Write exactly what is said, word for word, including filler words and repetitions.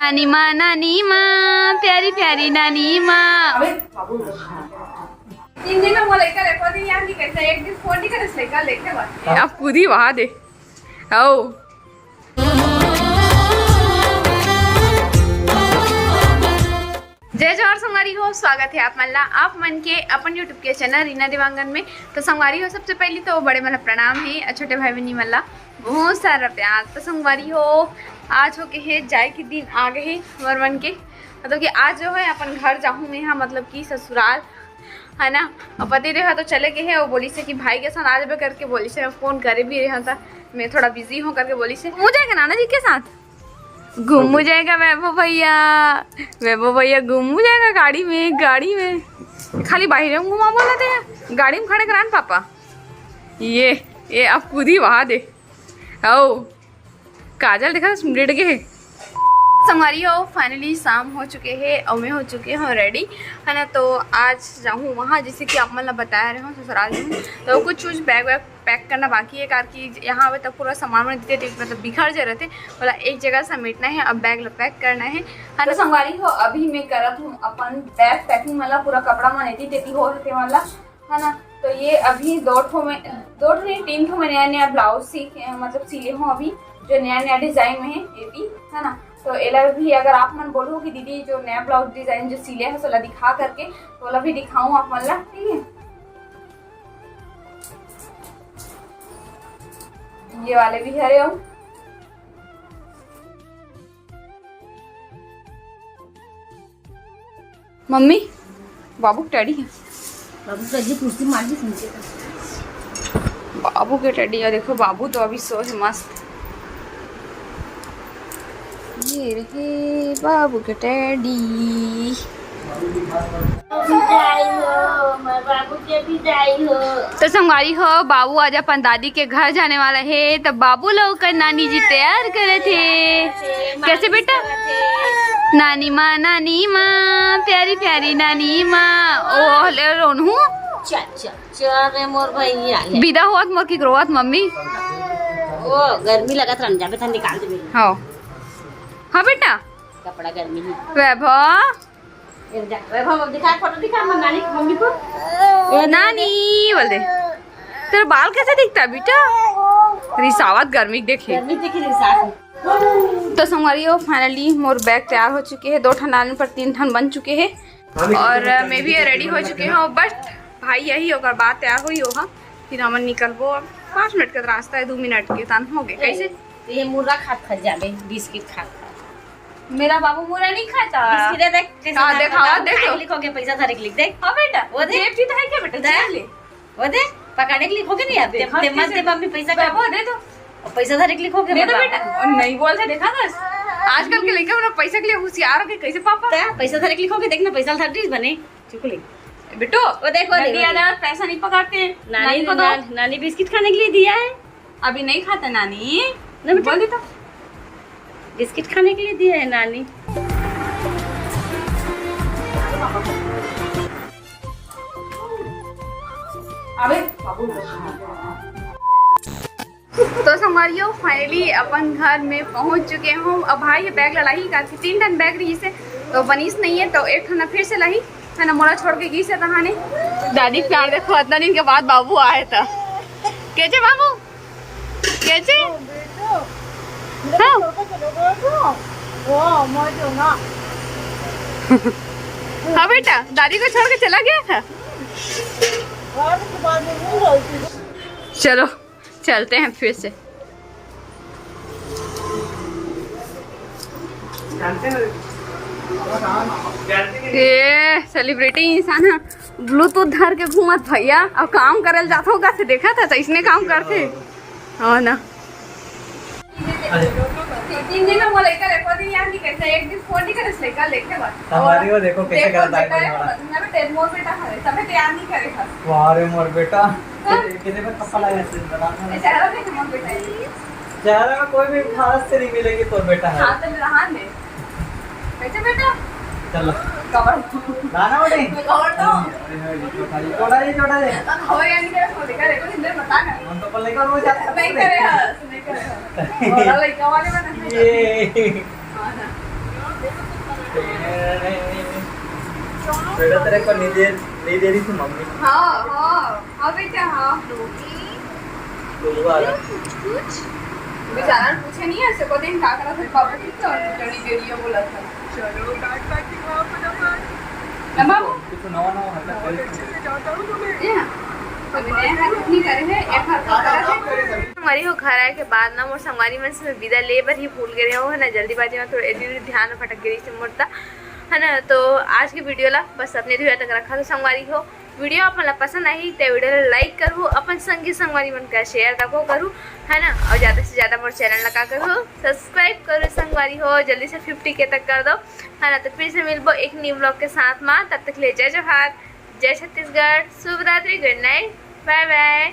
नानी माँ, नानी माँ, प्यारी प्यारी नानी माँ। तीन दिन में वो लइका recording याद नहीं करता, एक दिन फोन नहीं करे, लइका लेके बात। अब खुद ही वहा दे। आओ। जय जोहार संगवारी हो, स्वागत है आप मन ला आप मन के अपन YouTube के चैनल रीना देवांगन में। तो संगवारी हो, सबसे पहली तो बड़े मन ला प्रणाम है और छोटे भाई बहनी मन ला बहुत सारा प्यार। तो संगवारी हो, आज हो के है जाए के दिन आ गए है हमर मन के, मतलब कि आज जो है अपन घर जाहूँ मैं, हाँ, मतलब कि ससुराल, है ना। और पति देव तो चले गए हैं, वो बोली से कि भाई के साथ आ जाबे करके बोली से, मैं फोन करे भी रहा था, मैं थोड़ा बिजी हूँ करके बोली से। हो जाएगा नाना जी के साथ। घूम जाएगा वैभव भैया, वैभव भैया घूम जाएगा गाड़ी में, गाड़ी में। खाली बाहर में घुमा बोला थे, गाड़ी में खड़े करान पापा। ये, ये अब खुद ही वहा दे। आओ, काजल देखा, सुंडेड़ के है। संगवारी हो, finally शाम हो चुके है और मैं हो चुके हूँ रेडी, है ना। तो आज जाऊँ वहाँ, जैसे कि आप मन ला बताया रहे हूँ, ससुराल जाऊँ। तो कुछ कुछ बैग वैग पैक करना बाकी है, कार कि यहाँ आवे तब पूरा सामान मन देते, मतलब बिखर जे रहते, बोला एक जगह समेटना है, अब बैग ला पैक करना है, है ना। संगवारी हो, अभी मैं करत हूँ अपन बैग पैकिंग, मतलब पूरा कपड़ा मन एती तेती हो रहते वाला, है ना। तो ये अभी दो ठो में, दो ठो नहीं, तीन ठो में नया नया ब्लाउज सीखे, मतलब सिले हूँ अभी, जो नया नया डिजाइन में है ये भी, है ना। तो एला भी अगर आप मन बोलू कि दीदी जो नया ब्लाउज डिजाइन जो सिले है, सोला दिखा करके, तो ओला भी दिखाऊँ आप मन ला, ठीक है। ये वाले भी हरे हो। मम्मी, बाबू के टैडी है। बाबू के जी कुर्सी मार दी सुनते। बाबू के टैडी, और देखो बाबू तो अभी सो है मस्त। ये रहे बाबू के टैडी। तो संगवारी हो, बाबू आज अपन दादी के घर जाने वाला है, तो बाबू लोग का नानी जी तैयार करे थे। कैसे बेटा? नानी माँ, नानी माँ, प्यारी प्यारी नानी माँ। ओ हले रोनहू। चल चल चल रे मोर भैया, ले। विदा होत मोर की रोवत मम्मी। ओ गर्मी लगत रहन जाबे था निकाल देबे। हाँ। हाँ बेटा। कपड़ा गर्मी है। वैभव। ये जा, वैभव, दिखा, फोटो दिखा, मन नानी, मम्मी को। ओ नानी, बोल दे। तेरा बाल कैसे दिखता है, बेटा? रिसावत गर्मी के देखे। गर्मी देखे, रिसावत। तो संगवारी हो, finally मोर बैग तैयार हो चुके हैं, दो ठन लाने पर तीन ठन बन चुके हैं। और मैं भी रेडी हो चुके हूँ, बट भाई यही ओकर बाद तैयार हुई हो, फिर हमन निकलबो। अब पाँच मिनट का रास्ता है, दो मिनट के तन हो गए। कैसे? तो ये मुर्गा खात खात जाबे, बिस्किट खात खात। मेरा बाबू मुर्गा नहीं खाता। बिस्किट है, देख, कैसे हाँ, खात देखा, खात। देखो। लिखोगे, पैसा धरे के लिख, देख। हाँ बेटा, वो देख। जेब भी तो है क्या बेटा? देख। जेब ले। वो दे, पकड़े के लिखोगे नहीं आप? देखो ते मत कैसे दे मम्मी पैसा का। वो दे दो। और पैसा धरे के लिखोगे दे दो मतलब। बेटा। और नहीं बोलते, देखा बस। आजकल के लड़के मतलब पैसा के लिए होशियार हो गए, कैसे पापा? ते पैसा धरे के लिखोगे, देखना पैसा धर दी बने। चुकली। बेटो, वो देखो, नदिया देखो। दादा पैसा नहीं पकड़ते। नानी नानी को दो। नान-, नानी बिस्किट खाने के लिए दिया है। अभी नहीं खाता नानी। ना बेटा। बोल दे तो। बिस्किट खाने के लिए दिया है नानी। अबे बाबू। तो संगवारी हो, finally अपन घर में पहुंच चुके हूँ। अब भाई ये बैग ला लाही, काहे कि तीन ठन बैग रही से, तो बनीस नहीं है, तो एक ठन फिर से लाही, है ना, मोला छोड़ के गई से तहाने। दादी प्यार देखो, इतना दिन के बाद बाबू आए था। कैसे बाबू? कैसे? हाँ। हाँ बेटा, दादी को छोड़ के चला गया था। चलो, चलते हैं फिर से। ये सेलिब्रिटी इंसान है, ब्लूटूथ धर के घूमत भैया, अब काम करल जात होगा से देखा था, तो इसने काम करते हो ना। तीन दिन में वो लइका recording याद नहीं करता, एक दिन फोन नहीं करे, लइका लेके बात। हमारी वो देखो कैसे करता है, मोर बेटा है, तबे तैयार नहीं करे था। वाह रे मोर बेटा। हाँ। कितने में कपड़ा है, बता दो। चेहरा देख मोर बेटा है। चेहरा में कोई भी खास से नहीं मिलेगी, तो बेटा है। हाँ, तो रहा ने। कैसे बेटा? चलो। कवर। लाना बेटे? मैं कवर तो। छोटा जी, छोटा जी। अब हवा यानी क्या, इसको देखा, देखो, इधर बता ना। हम तो पल्ले का रोज जाते हैं। नहीं करे, हाँ, नहीं करे, हाँ। और लड़का वाले में नहीं ये। हाँ, हाँ। बेटा, तेरे को नहीं दे, नहीं दे रही थी मम्मी। हाँ, हाँ, हाँ बेटा, हाँ। बोलवा रहा। कुछ, कुछ। बेचारा ने पूछे नहीं ऐसे, को दिन का करा था, बाबू की तो जड़ी जड़ी बोला था। चलो, बैग पैकिंग हुआ फटाफट। ना बाबू। कुछ नवा नवा हरकत करे। जी हाँ। अभी नया हरकत नहीं करे हैं, एक हरकत करा है। संगवारी हो, घर आए के बाद ना मोर संगवारी मन से मैं विदा ले बर ही भूल गए हो, है ना, जल्दीबाजी में थोड़ा एडिट ध्यान में भटक गई थी मोर ता, है ना। तो आज के वीडियो ला बस अपने धुआ तक रखा तो संगवारी हो, वीडियो अपन ला पसंद आही ते वीडियो ला लाइक करू, अपन संगी संगवारी मन का शेयर तको करू, है ना। और ज्यादा से ज्यादा मोर चैनल ला का करू, सब्सक्राइब करू संगवारी हो, जल्दी से फिफ्टी के तक कर दो, है ना। तो फिर से मिलबो एक न्यू ब्लॉग के साथ मा, तब तक ले जय जोहार, जय छत्तीसगढ़, शुभ रात्रि, गुड नाइट, बाय बाय।